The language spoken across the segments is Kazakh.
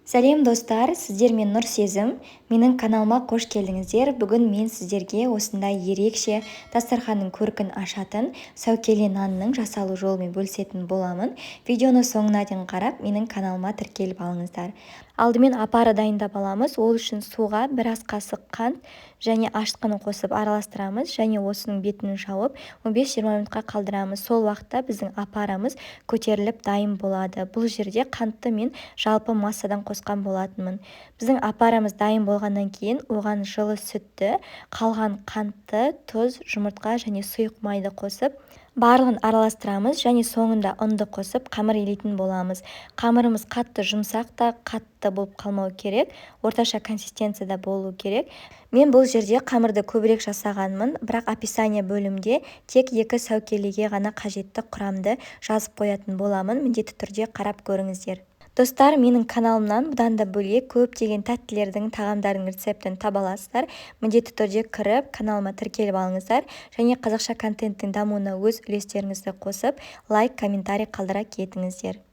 Сәлем, достар! Сіздермен Нұрсезім. Менің каналыма қош келдіңіздер. Бүгін мен сіздерге осындай ерекше дастарханның көркін ашатын сәукеле нанның жасалу жолымен бөлісетін боламын. Видеоны соңына дейін қарап, менің каналыма тіркеліп алыңыздар. Алдымен опара дайындап аламыз. Ол үшін суға бір ас қасық қант және ашытқыны қосып араластырамыз және осының бетін жауып 15-20 минутқа қалдырамыз. Сол уақытта біздің опарамыз көтеріліп дайын болады. Бұл жерде қантты мен жалпы массадан қосқан болатынмын. Біздің опарамыз дайын болғаннан кейін оған жылы сүтті, қалған қантты, тұз, жұмыртқа және сұйық майды қосып, барлығын араластырамыз және соңында ұнды қосып қамыр илейтін боламыз. Қамырымыз қатты жұмсақ та, қатты болып қалмау керек, орташа консистенцияда болу керек. Мен бұл жерде қамырды көбірек жасағанмын, бірақ описание бөлімде тек 2 сәукелеге ғана қажетті құрамды жазып қоятын боламын. Міндетті түрде қарап көріңіздер. Достар, менің каналымнан бұдан да бөлек көптеген тәттілердің, тағамдардың рецептін таба аласыздар. Міндетті түрде кіріп, каналыма тіркеліп алыңыздар және қазақша контенттің дамуына өз үлестеріңізді қосып, лайк, комментарий қалдыра кетіңіздер.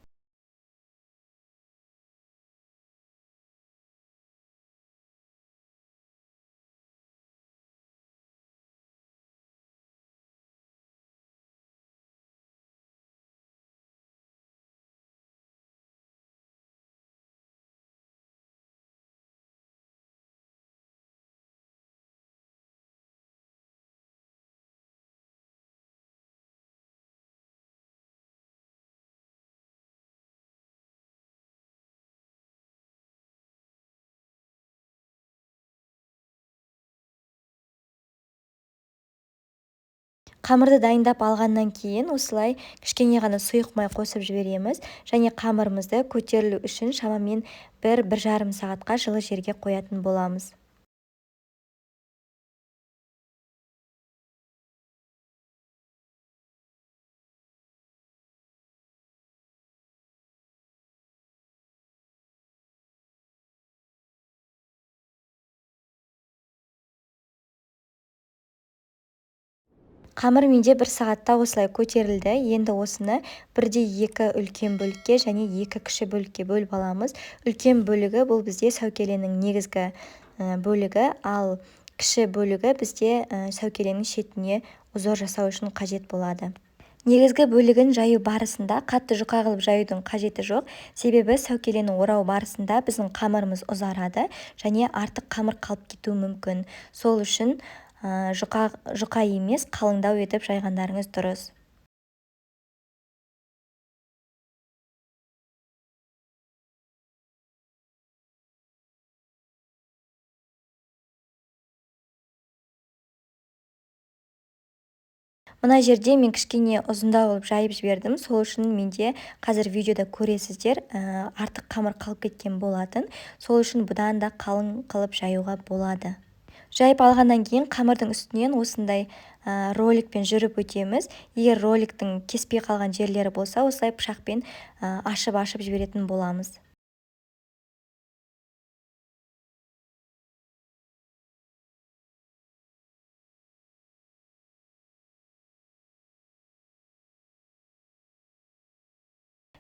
Қамырды дайындап алғаннан кейін осылай кішкене ғана сұйық май қосып жібереміз және қамырымызды көтерілу үшін шамамен бір жарым сағатқа жылы жерге қоятын боламыз. Қамыр менде 1 сағатта осылай көтерілді. Енді осыны бірде 2 үлкен бөлікке және 2 кіші бөлікке бөліп аламыз. Үлкен бөлігі бұл бізде сәукеленің негізгі бөлігі, ал кіші бөлігі бізде сәукеленің шетіне узор жасау үшін қажет болады. Негізгі бөлігін жаю барысында қатты жұқа қылып жаюдың қажеті жоқ, себебі сәукелені орау барысында біздің қамырымыз ұзарады және артық қамыр қалып кетуі мүмкін. Сол үшін жұқа емес, қалыңдау етіп жайғандарыңыз дұрыс. Мына жерде мен кішкене ұзындау қылып жайып жібердім, сол үшін менде қазір видеода көресіздер, артық қамыр қалып кеткен болатын. Сол үшін бұдан да қалың қылып жаюға болады. Жайып алғаннан кейін қамырдың үстінен осындай роликпен жүріп өтеміз. Егер роликтің кеспей қалған жерлері болса, осылай пышақпен ашып-ашып жіберетін боламыз.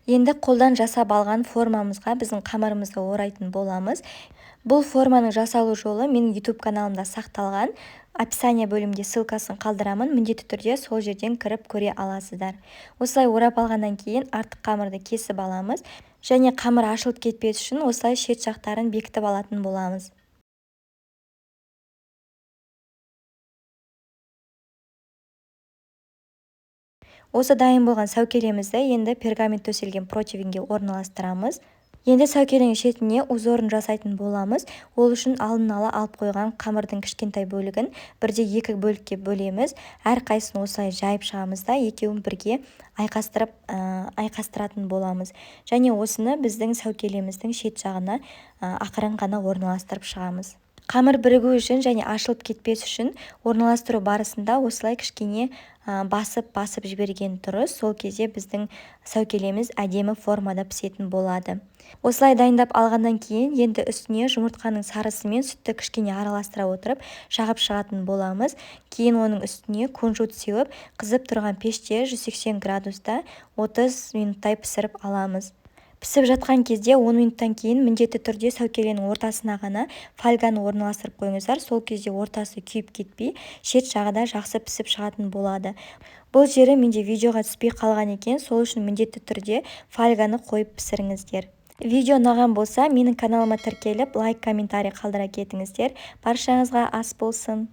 Енді қолдан жасап алған формамызға біздің қамырымызды орайтын боламыз. Бұл форманың жасалу жолы менің YouTube каналымда сақталған. Описание бөлімінде ссылкасын қалдырамын. Міндетті түрде сол жерден кіріп көре аласыздар. Осылай орап алғаннан кейін артық қамырды кесіп аламыз және қамыр ашылып кетпес үшін осылай шет жақтарын бекітіп алатын боламыз. Осы дайын болған сәукелемізді енді пергамент төселген противенге орналастырамыз. Енді сәукеленің шетіне узорын жасайтын боламыз. Ол үшін алдын ала алып қойған қамырдың кішкентай бөлігін бірде 2 бөлікке бөлеміз. Әрқайсысын осылай жайып шығамыз да, екеуін бірге айқастыратын боламыз. Және осыны біздің сәукелеміздің шет жағына ақырын ғана орналастырып шығамыз. Қамыр бірігу үшін және ашылып кетпес үшін орналастыру барысында осылай кішкене басып-басып жіберген дұрыс. Сол кезде біздің сәукелеміз әдемі формада пісетін болады. Осылай дайындап алғаннан кейін енді үстіне жұмыртқаның сарысы мен сүтті кішкене араластыра отырып жағып шығатын боламыз. Кейін оның үстіне кунжут сеуіп, қызып тұрған пеште 180 градуста 30 минуттай пісіріп аламыз. Пісіп жатқан кезде 10 минуттан кейін міндетті түрде сәукеленің ортасына ғана фольганы орналастырып қойыңыздар. Сол кезде ортасы күйіп кетпей, шет жағы да жақсы пісіп шығатын болады. Бұл жері менде видеоға түспей қалған екен, сол үшін міндетті түрде фольганы қойып пісіріңіздер. Видео ұнаған болса, менің каналыма тіркеліп, лайк, комментарий қалдыра кетіңіздер. Баршаңызға ас болсын.